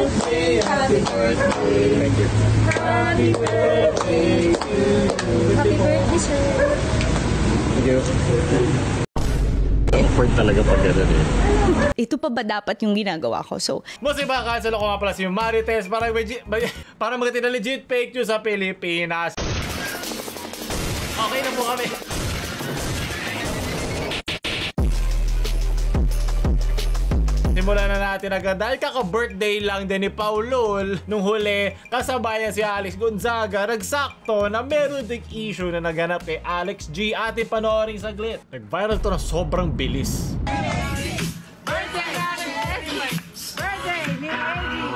birthday, happy birthday. Thank you. Happy birthday to you. Happy birthday, sir. Thank you. Awkward talaga pag gano'n eh. Ito pa ba dapat yung ginagawa ko? So, Musiba, cancel ako nga pala si Marites para magati na legit fake news sa Pilipinas. Okay na po kami. Simulan na natin agad dahil kaka-birthday lang din ni Paulol nung huli kasabayan si Alex Gonzaga. Nagsakto na meron ding issue na naganap kay Alex G. Ating panoorin saglit. Nag-viral to na sobrang bilis. Birthday, Alex! Birthday, ni Angie!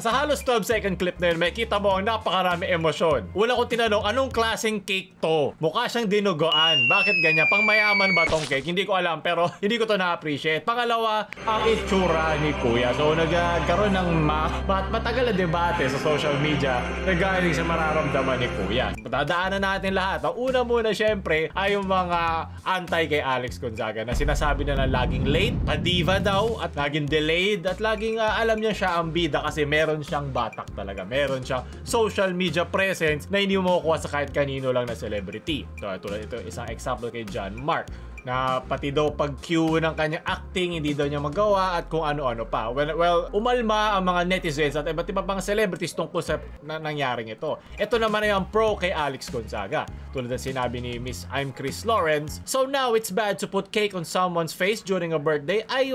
Sa halos 12-second clip na yun, may kita mo ang napakarami emosyon. Una kong tinanong, anong klaseng cake to? Mukha siyang dinuguan. Bakit ganyan? Pang mayaman ba tong cake? Hindi ko alam, pero hindi ko to na-appreciate. Pangalawa, ang itsura ni Kuya. So, nagkaroon ng matagal na debate sa social media nagagaling sa mararamdaman ni Kuya. Dadaanan natin lahat. Ang una muna, syempre, ay yung mga antay kay Alex Gonzaga na sinasabi na laging late, padiva daw, at laging delayed, at laging alam niya siya ang bida kasi meron siyang batak talaga. Meron siyang social media presence na hindi mo makukuha sa kahit kanino lang na celebrity. So, tulad ito, isang example kay John Mark na pati daw pag-cue ng kanyang acting, hindi daw niya magawa at kung ano-ano pa. Well, umalma ang mga netizens at iba't iba pang celebrities tungkol sa nangyaring ito. Ito naman ay ang pro kay Alex Gonzaga. Tulad ng sinabi ni Miss I'm Chris Lawrence, "So now it's bad to put cake on someone's face during a birthday. I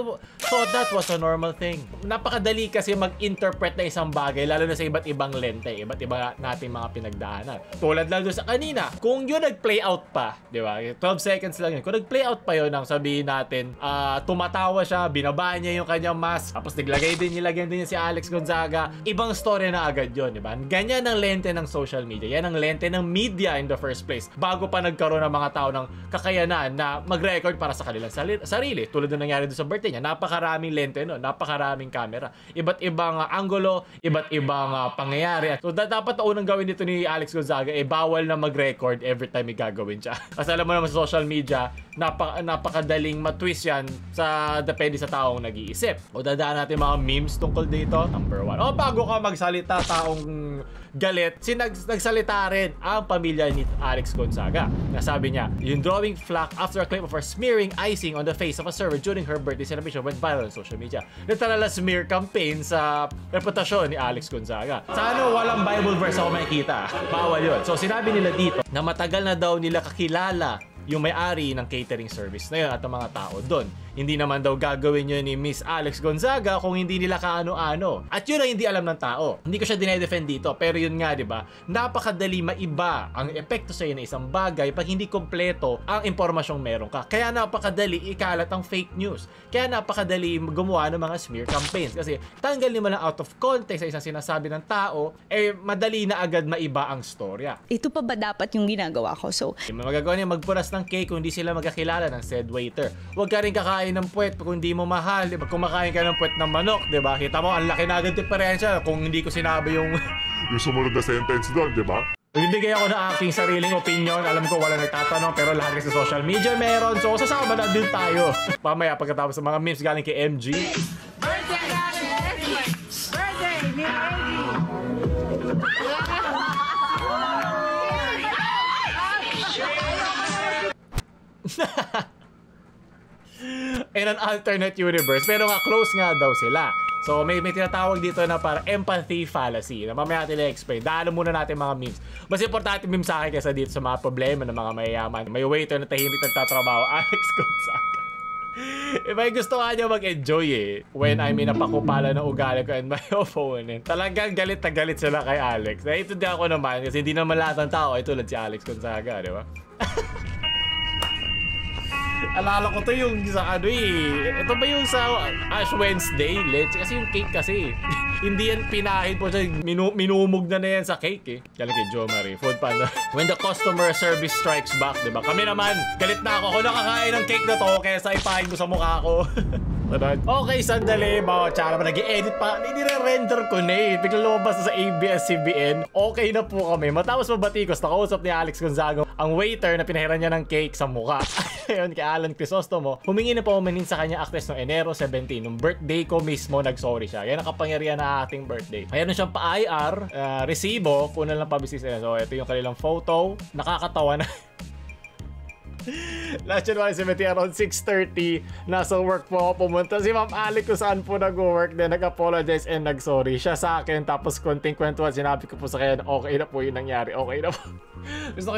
thought that was a normal thing." Napakadali kasi mag-interpret na isang bagay, lalo na sa iba't ibang lente, iba't iba nating mga pinagdaanan. Tulad lang doon sa kanina, kung yun nag-play out pa, di ba? 12 seconds lang yun. Kung nag-play out pa yun, ang sabihin natin, tumatawa siya, binaba niya yung kanyang mask, tapos nilagyan din niya si Alex Gonzaga, ibang story na agad yun, di ba? Ganyan ang lente ng social media. Yan ang lente ng media in the first place. Bago pa nagkaroon ng mga tao ng kakayanan na mag-record para sa kanilang sarili. Tulad na nangyari doon sa birthday niya. Napakaraming lente no, napakaraming camera. Iba't ibang angulo, iba't ibang pangyayari. So dapat na unang gawin dito ni Alex Gonzaga, bawal na mag-record every time may gagawin siya. Kasi alam mo naman sa social media, napakadaling matwist yan sa depende sa taong nag-iisip. O dadaan natin mga memes tungkol dito. Number 1. O bago ka magsalita taong galit, nagsalita rin ang pamilya ni Alex Gonzaga. Nasabi niya, yung drawing flack after a clip of her smearing icing on the face of a server during her birthday celebration went viral on social media. Literal na smear campaign sa reputasyon ni Alex Gonzaga. Sana walang Bible verse ako makikita. Bawal yun. So sinabi nila dito na matagal na daw nila kakilala yung may-ari ng catering service na yun at ang mga tao doon. Hindi naman daw gagawin yun ni Miss Alex Gonzaga kung hindi nila kaano-ano. At yun ang hindi alam ng tao. Hindi ko siya dinedefend dito, pero yun nga, di ba? Napakadali maiba ang epekto sa iyo ng isang bagay pag hindi kompleto ang impormasyong meron ka. Kaya napakadali ikalat ang fake news. Kaya napakadali gumawa ng mga smear campaigns. Kasi tanggalin mo lang out of context sa isang sinasabi ng tao, madali na agad maiba ang storya. ito pa ba dapat yung ginagawa ko? So, Magagawa niya magpunas ng cake kung hindi sila magkakilala ng said waiter. Huwag ka rin kakain ng puwet kung hindi mo mahal, diba? Kung kumakain ka ng puwet ng manok, diba? Kita mo, ang laki na agad diferensya kung hindi ko sinabi yung yung sumunod na sentence doon, di ba? Nagbibigay ako ng aking sariling opinion. Alam ko wala nagtatanong, pero lahat sa social media meron. So sasama na din tayo. Pamaya pagkatapos ng mga memes galing kay MG. Birthday, Alex! Birthday, ni Angie! In an alternate universe, pero nga close nga daw sila. So may tinatawag dito na para empathy fallacy na mamaya natin i-explain. Daanan muna natin mga memes. Mas importante meme sa akin kaysa dito sa mga problema ng mga mayayaman. May waiter na tahimik nagtatrabaho, Alex Gonzaga. May gusto nga niya mag-enjoy when I mean napakupala ng ugali ko and my opponent. Talagang galit na galit sila kay Alex. Naiintindihan ko naman kasi hindi naman lahat ng tao ay tulad si Alex Gonzaga, di ba? Alala ko to yung sa ito ba yung sa Ash Wednesday? Kasi yung cake kasi hindi yan pinahin po siya, minumog na yan sa cake Galing kay Jo Marie, Food Panda. When the customer service strikes back, diba? Kami naman, galit na ako nakakain ng cake na to kesa ipahin ko sa mukha ko. Okay, sandali. Mga tsara pa, nag-i-edit pa. Nire-render ko na eh. Biglang lumabas na sa ABS-CBN. Okay na po kami. Matapos mabatikos, nakausap ni Alex Gonzaga ang waiter na pinahiran niya ng cake sa mukha. Ayun, kay Alan Crisostomo. Humingi na paumanin sa kanya actress noong Enero 17. Nung birthday ko mismo, nag-sorry siya. Yan ang kapangyarihan na ating birthday. Mayroon siyang pa-IR, resibo, kung lang pabisnis nila. So, ito yung kanilang photo. Nakakatawa na. Last January 17, around 6:30, nasa work po ako pumunta. Si Ma'am Alec kung saan po nag-work, then nag-apologize and nag-sorry siya sa akin. Tapos konting kwentuhan, sinabi ko po sa kanya, okay na po yung nangyari, okay na po. gusto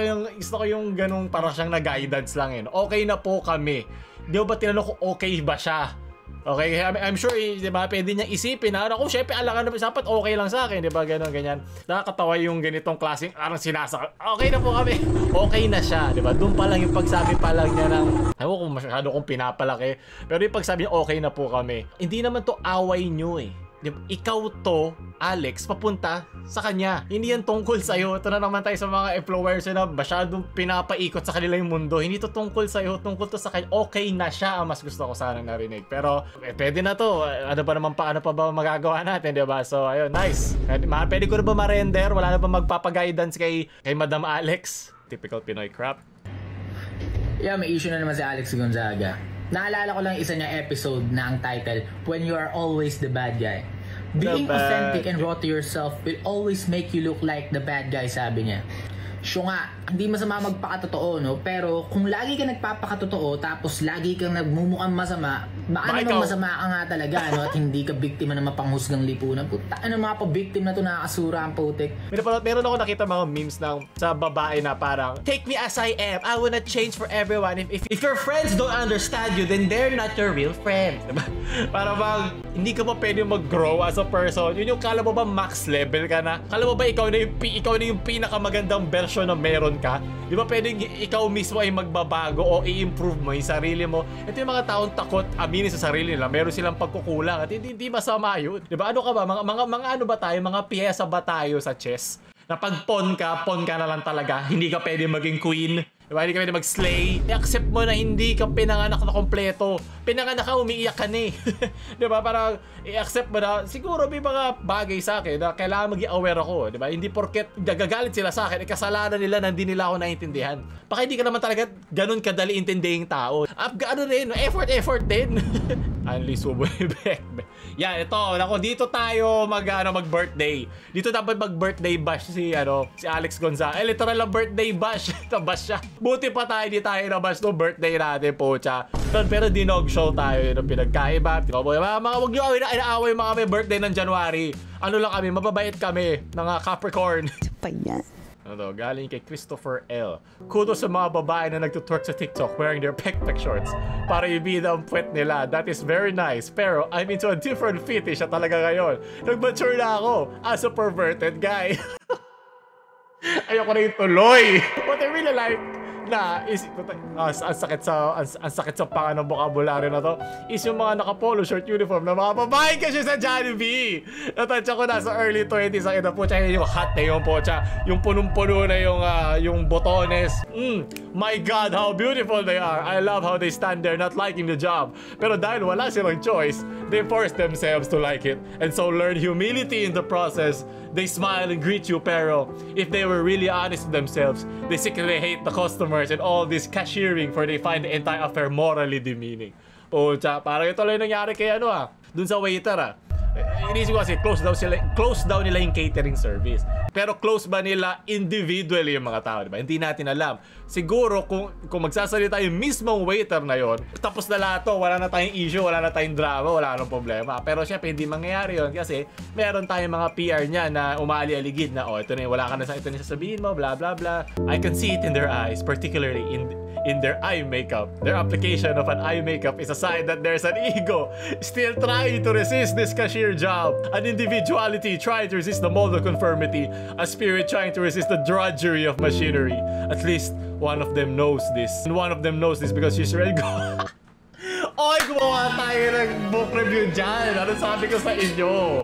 ko yung ganung parang siyang na-guidance lang yun. Okay na po kami. Di ba tinanong ko okay ba siya? Okay, I'm sure, di ba, pwede niyang isipin na, ako, syempre, alangan na, dapat okay lang sa akin, di ba, gano'n, ganyan. Nakakatawa yung ganitong klaseng, parang sinasaka, okay na po kami, okay na siya, di ba, doon pa lang yung pagsabi pa lang niya ng, ayaw ko masyado kong pinapalaki, pero yung pagsabi niya, okay na po kami, hindi naman to away nyo eh. Diba? Ikaw to, Alex, papunta sa kanya. Hindi yan tungkol sa'yo. Ito na naman tayo sa mga influencers na masyadong pinapaikot sa kanila yung mundo. Hindi to tungkol sa'yo, tungkol to sa kanya. Okay na siya ang mas gusto ko sanang narinig. Pero, pwede na to. Ano pa ba magagawa natin, diba? So, ayun, nice. Pwede ko na ba ma-render? Wala na ba magpapaguidance kay Madam Alex? Typical Pinoy crap. Yeah, may issue na naman si Alex Gonzaga. Naalala ko lang isa niya episode na ang title, When You Are Always the Bad Guy. Being authentic and raw to yourself will always make you look like the bad guy, sabi niya. Siya nga, hindi masama magpakatotoo, no? Pero kung lagi ka nagpapakatotoo tapos lagi kang nagmumukhang masama, baka naman masama ka nga talaga, no? At hindi ka biktima ng mapanghusgang lipunan. Puta, ano mga pa-biktim na to, nakakasura ang putik. Meron ako nakita mga memes sa babae na parang, take me as I am, I wanna change for everyone. If your friends don't understand you, then they're not your real friends. Diba? Para bang, hindi ka pa pwede mag-grow as a person. Yun yung kala mo ba max level ka na? Kala mo ba ikaw na yung pinakamagandang version na meron ka? Di ba pwedeng ikaw mismo ay magbabago o i-improve mo yung sarili mo? Ito yung mga taong takot aminin sa sarili nila. Meron silang pagkukulang at hindi masama yun. Di ba? Ano ka ba? Mga ano ba tayo? Mga piyesa ba tayo sa chess? Na pag pawn ka na lang talaga. Hindi ka pwede maging queen. Diba? Hindi ka pwede mag-slay. I-accept mo na hindi ka pinanganak na kompleto. Pinanganak ka, umiiyak ka na eh. Diba? Parang i-accept mo na, siguro may mga bagay sa akin na kailangan maging aware ako. Diba? Hindi porket gagagalit sila sa akin, kasalanan nila na hindi nila ako naintindihan. Baka hindi ka naman talaga ganun kadali intindihin tao. Ano rin, effort din. Anli Subebek. Yan, ito. Nako, dito tayo mag-birthday. Dito dapat mag-birthday bash si Alex Gonzaga. Literal na birthday bash. Bash siya. Buti pa tayo, di tayo nabash no birthday natin po, tsa. Pero dinog show tayo, yun ang pinagkaiba. Wag nyo inaaway mga may birthday ng January. Ano lang kami, mababait kami, ng Capricorn. Pa yan. Galing kay Christopher L. Kudos sa mga babae na nagtutwerk sa TikTok wearing their pek-pek shorts para ibida ang puwet nila. That is very nice. Pero I'm into a different fetish na talaga ngayon. Nag-mature na ako as a perverted guy. Ayoko na yung tuloy. What I really like na is ang sakit sa panga ng vocabulary na to is yung mga naka-polo shirt uniform na mga babae kasi sa Jollibee. Natansya ko na sa early 20s ang ina po, tsaka yung hot na yung po, tsaka yung punong-puno na yung botones. My God, how beautiful they are. I love how they stand there not liking the job. Pero dahil wala silang choice, they force themselves to like it. And so learn humility in the process. They smile and greet you, pero if they were really honest with themselves, they secretly hate the customers and all this cashiering for they find the entire affair morally demeaning. O, parang ito lang nangyari kay dun sa waiter Inisip ko kasi close daw nila yung catering service. Pero close ba nila individually yung mga tao, diba? Hindi natin alam. Siguro kung magsasalita yung mismong waiter na yon, tapos na lahat to, wala na tayong issue, wala na tayong drama, wala nang problema. Pero syempre hindi mangyayari yon kasi meron tayong mga PR niya na umaali-aligid na ito na wala ka na ito na sasabihin mo, blah blah blah. I can see it in their eyes, particularly in their eye makeup. Their application of an eye makeup is a sign that there's an ego still trying to resist this cashier job, an individuality trying to resist the mold of conformity, a spirit trying to resist the drudgery of machinery. At least one of them knows this. And one of them knows this because she's ready. Oy, gumawa tayo ng book review dyan. Ano sabi ko sa inyo?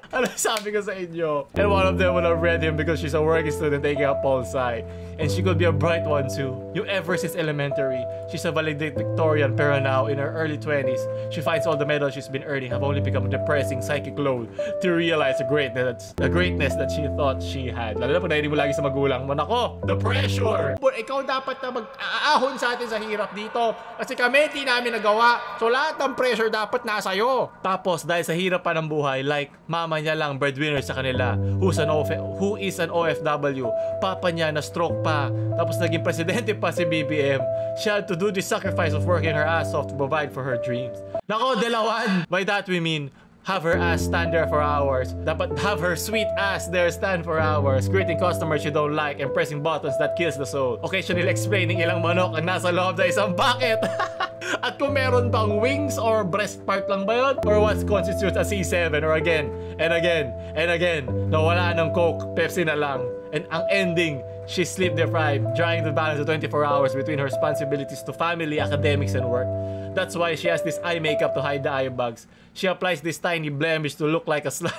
And one of them would have read him because she's a working student taking up pol sci. And she could be a bright one too. Yung ever since elementary, she's a valedictorian, pero now in her early 20s, she finds all the medals she's been earning have only become a depressing psychic load to realize the greatness that she thought she had. Lalo na pag narinig mo lagi sa magulang mo, nako, the pressure! But ikaw dapat na mag-aahon sa atin sa hirap dito. Kasi kami, di namin nagawa. So lahat ng pressure dapat nasa'yo. Tapos dahil sa hirap pa ng buhay, like mama niya lang breadwinner sa kanila, who is an OFW, papa niya na stroke pa, tapos naging presidente pa si BBM, she had to do the sacrifice of working her ass off to provide for her dreams. Nako, dalawan! By that we mean, have her ass stand there for hours. Dapat have her sweet ass there stand for hours, greeting customers you don't like and pressing buttons that kills the soul. Occasionally explaining ilang manok ang nasa loob na isang bucket. At kung meron bang wings or breast part lang ba yun? Or what constitutes a C7 or again, and again, and again, na wala ng Coke, Pepsi na lang. And ang ending, she's sleep deprived, trying to balance the 24 hours between her responsibilities to family, academics, and work. That's why she has this eye makeup to hide the eye bags. She applies this tiny blemish to look like a slut.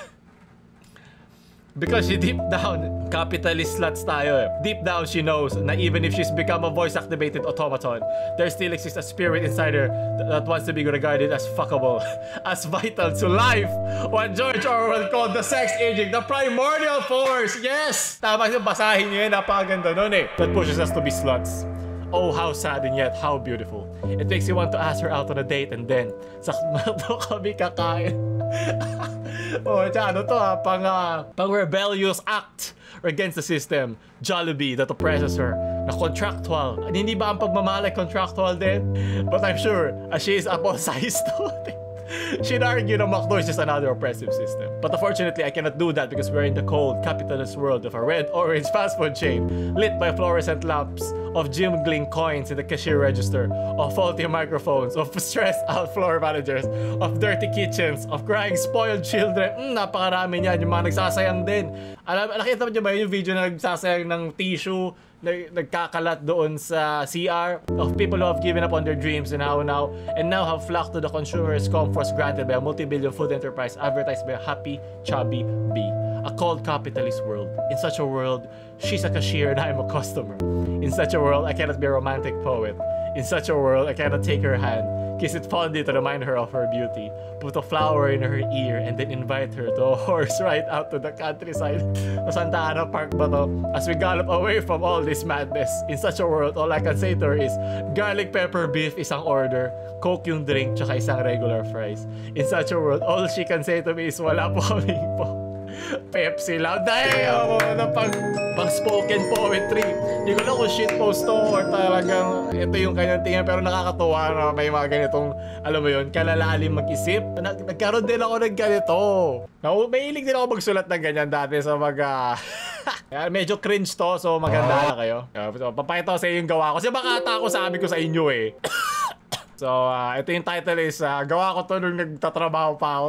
Because she deep down, capitalist sluts tayo eh. Deep down, she knows na even if she's become a voice-activated automaton, there still exists a spirit inside her that wants to be regarded as fuckable, as vital to life. What George Orwell called the sex aging, the primordial force. Yes! Tama siya, basahin niyo yun. Napakaganda nun eh. That pushes us to be sluts. Oh, how sad and yet how beautiful. It makes you want to ask her out on a date and then, sakto kami kakain. Oh, ano to ha, pang rebellious act against the system. Jollibee that oppresses her. Na contractual. Hindi ba ang pagmamahal ay contractual din? But I'm sure, as she is a pol-sci student, she'd argue that McDo is just another oppressive system. But unfortunately, I cannot do that because we're in the cold, capitalist world of a red-orange fast food chain lit by fluorescent lamps, of jingling coins in the cashier register, of faulty microphones, of stressed-out floor managers, of dirty kitchens, of crying spoiled children. Napakarami niyan. Yung mga nagsasayang din. Nakita mo niyo ba yung video na nagsasayang ng tissue, nagkakalat doon sa CR, of people who have given up on their dreams and now have flocked to the consumer's comforts granted by a multi-billion food enterprise advertised by a happy, chubby bee. A cold capitalist world. In such a world, she's a cashier and I'm a customer. In such a world, I cannot be a romantic poet. In such a world, I cannot take her hand, kiss it fondly to remind her of her beauty, put a flower in her ear, and then invite her to a horse ride out to the countryside. Sa Santa Ana Park ba to? As we gallop away from all this madness. In such a world, all I can say to her is, garlic pepper beef isang order, Coke yung drink, tsaka isang regular fries. In such a world, all she can say to me is, wala po kaming po. Pepsi lang. Dahil ako na pang spoken poetry. Hindi ko lang kung shitpost to or talagang ito yung kanyang tingin, pero nakakatuwa na may mga ganitong, alam mo yun, kalalalim mag-isip. Nagkaroon din ako ng ganito. Mahilig din ako magsulat ng ganyan dati sa mga... medyo cringe to, so maganda na kayo. Papakita ko sa inyo yung gawa ko. Kasi baka ata ako sabi ko sa inyo eh. So, ito yung title is, gawa ko to nung nagtatrabaho pa ako.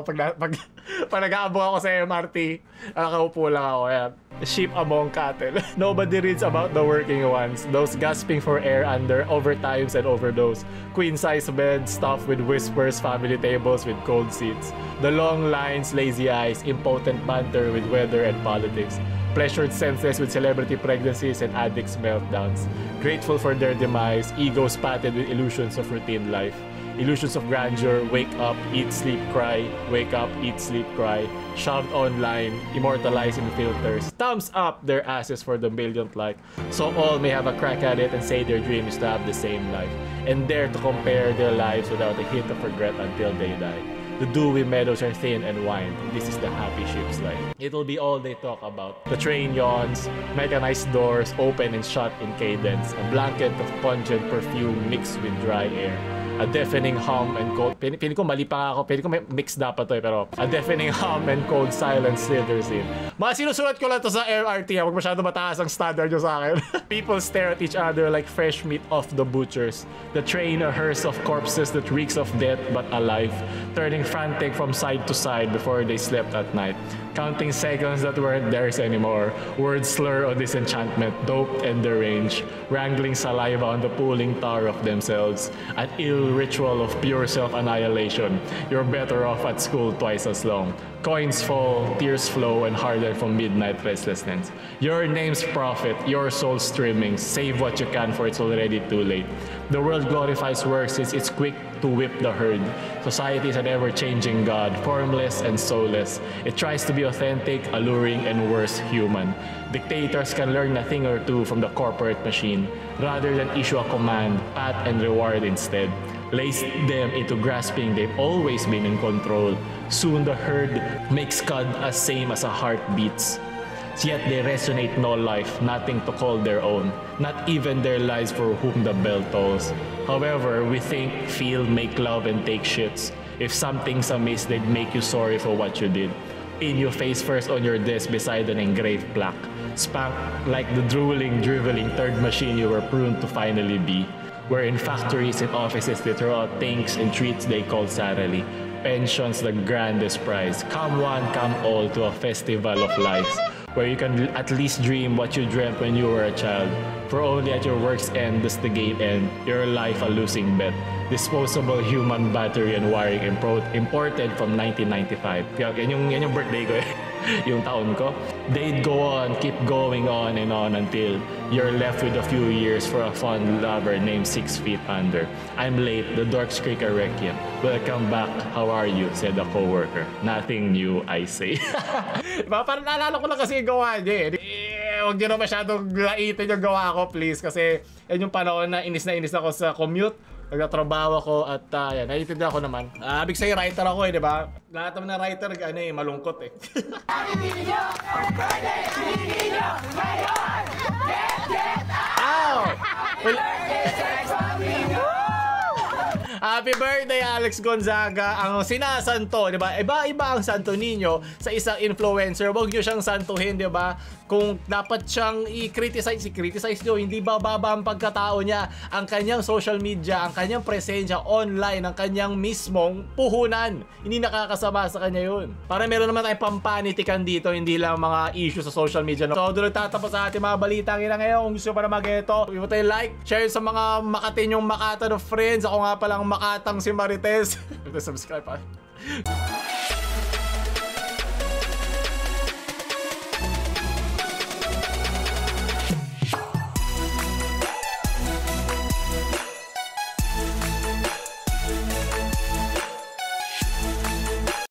Pag nag-aabong ako sa MRT, nakaupo lang ako. Ayan. Sheep among cattle. Nobody reads about the working ones, those gasping for air under overtimes and overdose. Queen-size beds stuffed with whispers, family tables with cold seats. The long lines, lazy eyes, impotent banter with weather and politics. Pleasured senses with celebrity pregnancies and addicts' meltdowns. Grateful for their demise, egos patted with illusions of routine life. Illusions of grandeur, wake up, eat, sleep, cry. Wake up, eat, sleep, cry. Shoved online, immortalized in filters. Thumbs up their asses for the millionth like. So all may have a crack at it and say their dream is to have the same life. And dare to compare their lives without a hint of regret until they die. The dewy meadows are thin and wind. This is the happy ship's life. It'll be all they talk about. The train yawns, mechanized doors open and shut in cadence. A blanket of pungent perfume mixed with dry air. A deafening hum and cold... Pili ko mali pa ako. Pili ko may mix dapat to eh. Pero a deafening hum and cold silence slithers in. Mga sinusulat ko lang to sa LRT. Huwag masyado mataas ang standard nyo sa akin. People stare at each other like fresh meat off the butchers. The train a hearse of corpses that reeks of death but alive. Turning frantic from side to side before they slept at night. Counting seconds that weren't theirs anymore. Words slur on disenchantment, doped and deranged. Wrangling saliva on the pooling tar of themselves. An ill painful ritual of pure self-annihilation. You're better off at school twice as long. Coins fall, tears flow, and harden from midnight restlessness. Your name's prophet, your soul streaming. Save what you can, for it's already too late. The world glorifies work since it's quick to whip the herd. Society is an ever-changing god, formless and soulless. It tries to be authentic, alluring, and worse, human. Dictators can learn a thing or two from the corporate machine, rather than issue a command, pat and reward instead. Lace them into grasping they've always been in control. Soon the herd makes God as same as a heart beats. Yet they resonate no life, nothing to call their own, not even their lives for whom the bell tolls. However, we think, feel, make love, and take shits. If something's amiss, they'd make you sorry for what you did. Pin you face first on your desk beside an engraved plaque. Spank like the drooling, driveling third machine you were pruned to finally be. Where in factories and offices they throw out things and treats they call salary. Pensions the grandest prize. Come one, come all to a festival of lies, where you can at least dream what you dreamt when you were a child. For only at your work's end does the game end, your life a losing bet. Disposable human battery and wiring imported from 1995. Yan yung birthday ko eh. Yung taon ko. They'd go on, keep going on and on until you're left with a few years for a fond lover named 6 feet under. I'm late, the dorks creak a requiem. Welcome back, how are you? Said a coworker. Nothing new, I say. Diba? Parang naalala ko lang kasi yung gawa niya eh. Huwag nyo na masyadong laitin yung gawa ko, please. Kasi yan yung panahon na inis ako sa commute. Nagtatrabaho ako at yan, naiintindihan ko naman. Big say writer ako eh, di ba? Lahat naman na writer, malungkot eh. Ow! Happy birthday, Alex Gonzaga. Ang sinasanto, di ba? Iba-iba ang santo ninyo sa isang influencer. Huwag nyo siyang santuhin, di ba? Kung dapat siyang i-criticize nyo, hindi bababa ang pagkatao niya. Ang kanyang social media, ang kanyang presensya online, ang kanyang mismong puhunan. Hindi nakakasama sa kanya yun. Para meron naman tayong pampanitikan dito, hindi lang mga issue sa social media. No? So, doon tatapos sa ating mga balita ngayon. Kung gusto pa na mag-ito, huwag tayo like, share sa mga Makatinyong Makata of friends. Ako nga palang Makatang si Marites. Subscribe pa.